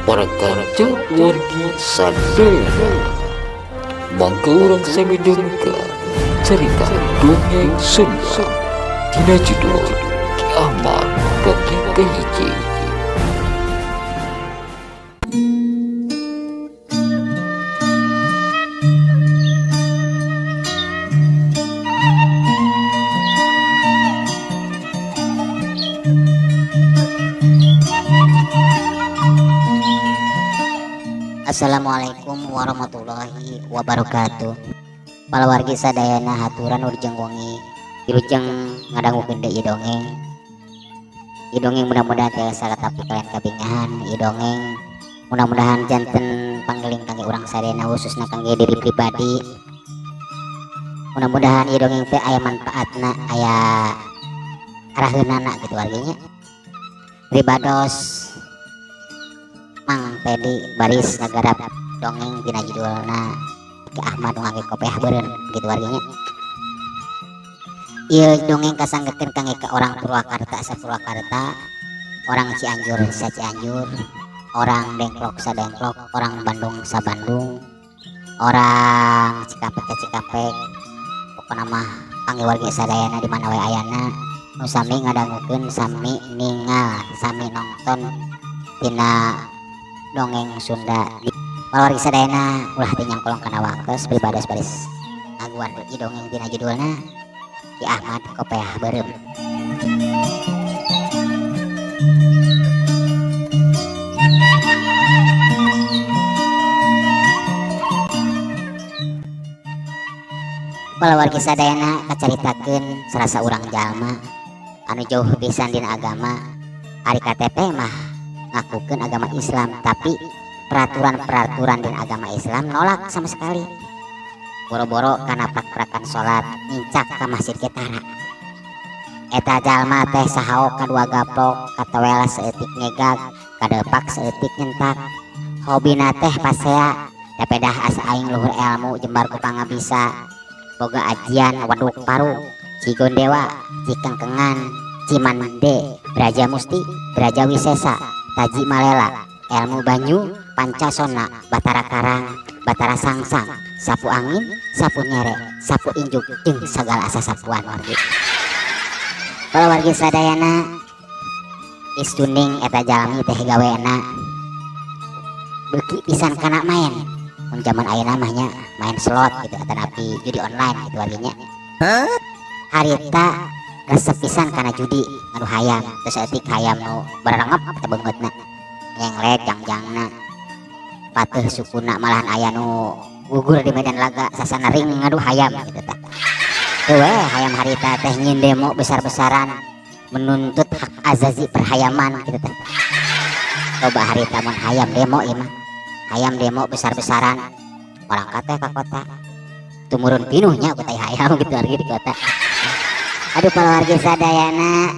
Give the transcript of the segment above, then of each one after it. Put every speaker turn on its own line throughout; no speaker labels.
Para kanca wargi sadayana, mangga urang sami dangukeun carita dongeng Sunda dina judul Ki Ahmad Dongeng Kahiji.
Assalamualaikum warahmatullahi wabarakatuh. Palawargi sadayana haturan urjeng wengi wilujeng ngadangukeun deui dongeng. Ieu dongeng mudah-mudahan tiasa katapi kalian kabingahan. Ieu dongeng mudah-mudahan janten panggeling kangge urang sadayana khususna kangge diri pribadi. Mudah-mudahan ieu dongeng teh aya manfaatna, aya araheunana gitu warginya. Pribados Mang Tedi baris ngagarap dongeng dina judulna Ki Ahmad nu ngangge kopeah beureun gitu warginya. Ieu dongeng kasanggekeun kangge ka orang Purwakarta sa Purwakarta, orang Cianjur sa Cianjur, orang Dengklok sa Dengklok, orang Bandung sa Bandung, orang Cikampek sa Cikampek. Pokona mah kangge wargi sadayana di mana wae ayana nu sami ngadangukeun, sami ningal, sami nongton tina dongeng Sunda. Wargi sadayana ulah teu nyangkolong kana waktos pribados baris ngaguan ieu dongeng dina judulna Ki Ahmad Kopeah Beureum. Palawargi sadayana kacaritakeun sarasa urang jalma anu jauh pisan dina agama. Ari KTP mah ngakukeun agama Islam, tapi peraturan-peraturan dina agama Islam nolak sama sekali. Boro-boro kana prak-prakan salat nincak ka masjid ketara. Eta jalma teh sahaok kadua gaplok, katewel saeutik ngegag, kadepak saeutik nyentak. Hobina teh pasea, dapedah asa aing luhur ilmu jembar ku pangabisa. Boga ajian waduk paru, Cigondewa, Cikengkengan, Cimande, Braja Musti, Braja Wisesa, Taji Malela, ilmu banyu, Pancasona, Batara Karang, Batara Sangsang, sapu angin, sapu nyere, sapu injuk, jeung sagala asa sapuan wargi. Para wargi sadayana istuning eta jalmi teh gawena beuki pisan kana main. Mun jaman ayeuna mah nya main slot gitu atanapi judi online gitu warginya.
Hah?
Harita resep pisan kana judi ngadu hayam, terus etik hayam nu bararangep teh beungeutna. Nyenglek jangjangna. Pateuh sukuna malahan aya nu gugur di medan laga sasana ring ngadu hayam gitu tah. Teu we hayam harita teh nyin demo besar-besaran menuntut hak azazi perhayaman gitu tah. Coba harita mun hayam demo ieu mah. Hayam demo besar-besaran orang kata ka kota. Tumurun pinuhnya ku tai hayam gitu wargi di kota. Aduh palawargi sadayana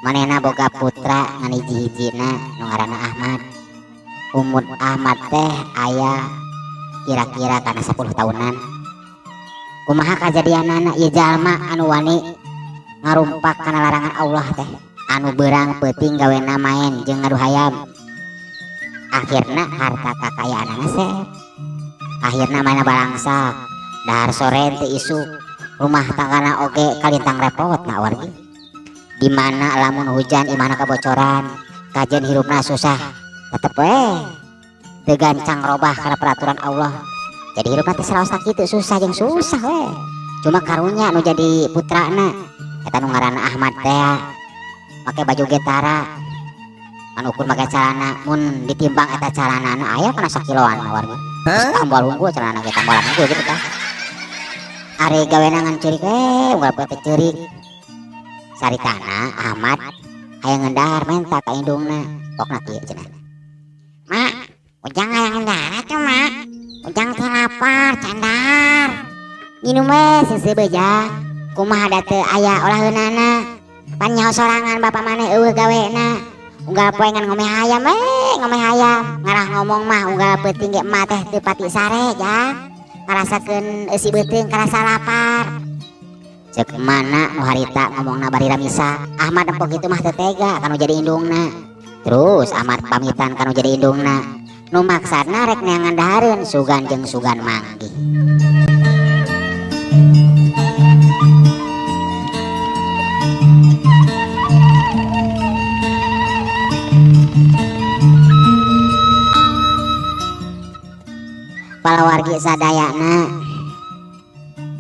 manehna boga putra ngan hiji-hijina nu ngaranna Ahmad. Umur Ahmad teh aya kira-kira kana 10 tahunan. Kumaha kajadianana ieu jalma anu wani ngarumpak kana larangan Allah teh, anu beurang peuting gawena maen jeung ngadu hayam. Akhirna harta kakayaanana sep. Akhirna mana balangsak, dahar sore teu isuk, rumah tanggana oge kalintang repot na wargi. Di mana lamun hujan imana kebocoran, kajian hirupna susah, tetep we teu gancang robah kana peraturan Allah. Jadi hirupna teh saraos kitu susah jeung susah we. Cuma karunya nu jadi putrana eta nu ngaranna Ahmad teh make baju getara, anu ukur make calana, mun ditimbang eta calanana aya kana sakiloan mah wargi.
Hah?
Tambal unggul calana ge tambalan unggul gitu tah. Ari gawena ngan ceurik we, unggal poe teh ceurik. Saritana Ahmad hayang ngendahar menta ka indungna, pokna kieu cenah. Mak, ujang hayang ngendahar atuh mak. Ujang teh lapar, candar. Nginum we seuseuh beja. Kumaha da teu aya olaheunana. Pan nyaho sorangan bapa maneh eueuh gawena. Unggal poe ngan ngomeh hayam we, ngomeh hayam. Ngarah ngomong mah unggal peuting ge emak teh teu pati sare jang. Ngarasakeun eusi beuteung karasa lapar. Ceuk mana nu harita ngomongna bari ramisa. Ahmad nempo kitu mah teu tega kanu jadi indungna. Terus Ahmad pamitan kanu jadi indungna nu maksana rek neangan dahareun sugan jeung sugan manggih. Palawargi sadayana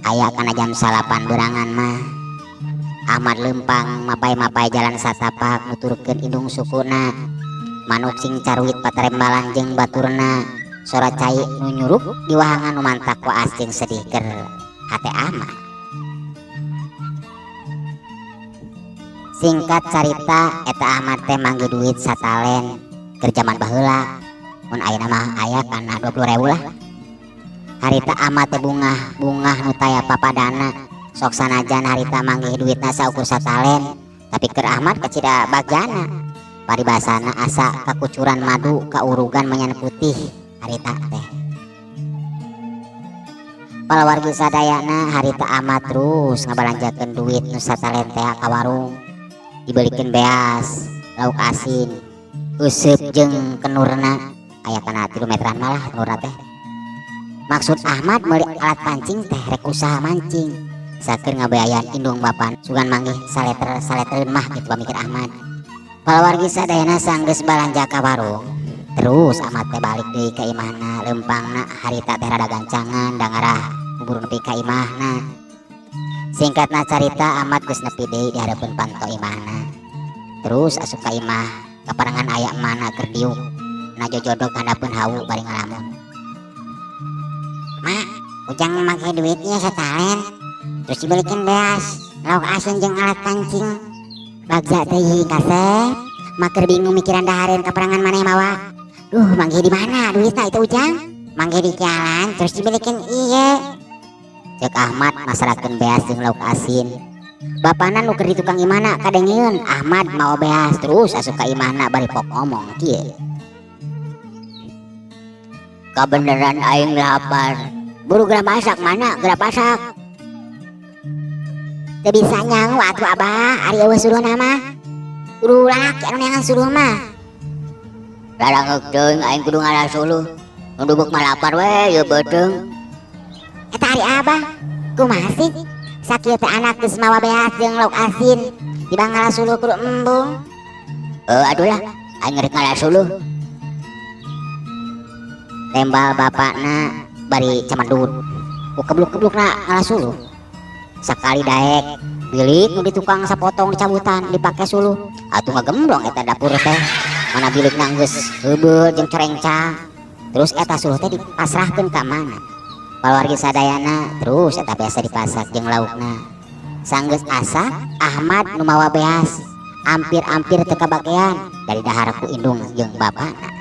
aya kana jam 9 berangan mah Ahmad lempang mapai-mapai jalan satapak nuturkeun indung sukuna manuk sing caruit patarembalan jeung baturna sora cai nu nyuruk di wahangan nu mantak waas jeung sedih keur hate Ahmad. Singkat carita eta Ahmad teh manggih duit satalen keur jaman baheula mun ayeuna mah aya kana 20.000 lah. Harita Ahmad teh bungah-bungah nu taya papadana sok sanajan harita manggih duitna saukur satalen tapi keur Ahmad kacida bagjana paribasana asa kakucuran madu kaurugan menyan putih harita teh. Palawargi sadayana harita Ahmad terus ngabalanjakeun duit nu satalen teh ka warung dibelikeun beas lauk asin useup jeung kenurna aya kana 3 meteran malah kenurna teh. Maksud Ahmad meuli alat pancing teh rek usaha mancing saker ngabayayan indung bapan sugan manggih saleter-saletereun mah kitu pamikir Ahmad. Palawargi sadayana sanggeus balanja ka warung terus Ahmad teh balik deui ka imahna lempangna harita teh rada gancangan da ngarah bubur nepi ka imahna. Singkatna carita Ahmad geus nepi deui di hareupeun panto imahna. Terus asup ka imah kaparengan aya emana keur diuk na jojodog handapeun hawu bari ngalamun. Mak, Ujang make duitnya satalen terus dibelikin beas, lauk asin jeung alat pancing. Bagja teh kasep, mak keur bingung mikiran dahareun kaperangan maneh mawa. Duh, manggih di mana duitna itu Ujang? Manggih di jalan terus dibelikin ieu. Cek Ahmad masrakeun beas jeung lauk asin. Bapana nu keur di tukang imahna kadengeun Ahmad mawa beas terus asup ka imahna bari pok ngomong kieu. Kabeneran aing lapar. Buru geura masak mana geura masak. Teu bisa nyangu atuh abah ari eueuh suluhna mah. Kudu lalaki anu neangan suluh mah. Larangeuk teuing aing kudu ngala suluh. Nu dubuk mah lapar we ieu beuteung. Eta ari abah kumaha sih? Sakieu teh anak geus mawa beas jeung lauk asin tibang ngala suluh kudu embung. Aduh lah aing rek ngala suluh. Tembal bapakna bari cemendut ku kebluk-keblukna ngala suluh. Sakali daek bilik nu di tukang sapotong dicabutan dipake suluh atuh ngagemblong eta dapur teh mana bilikna geus heubeul jeung corengcang. Terus eta suluh teh dipasrahkeun ka mana palawargi sadayana terus eta biasa dipasak jeung laukna. Sanggeus asa Ahmad nu mawa beas ampir-ampir teu kabagean dari dahar ku indung jeung bapakna.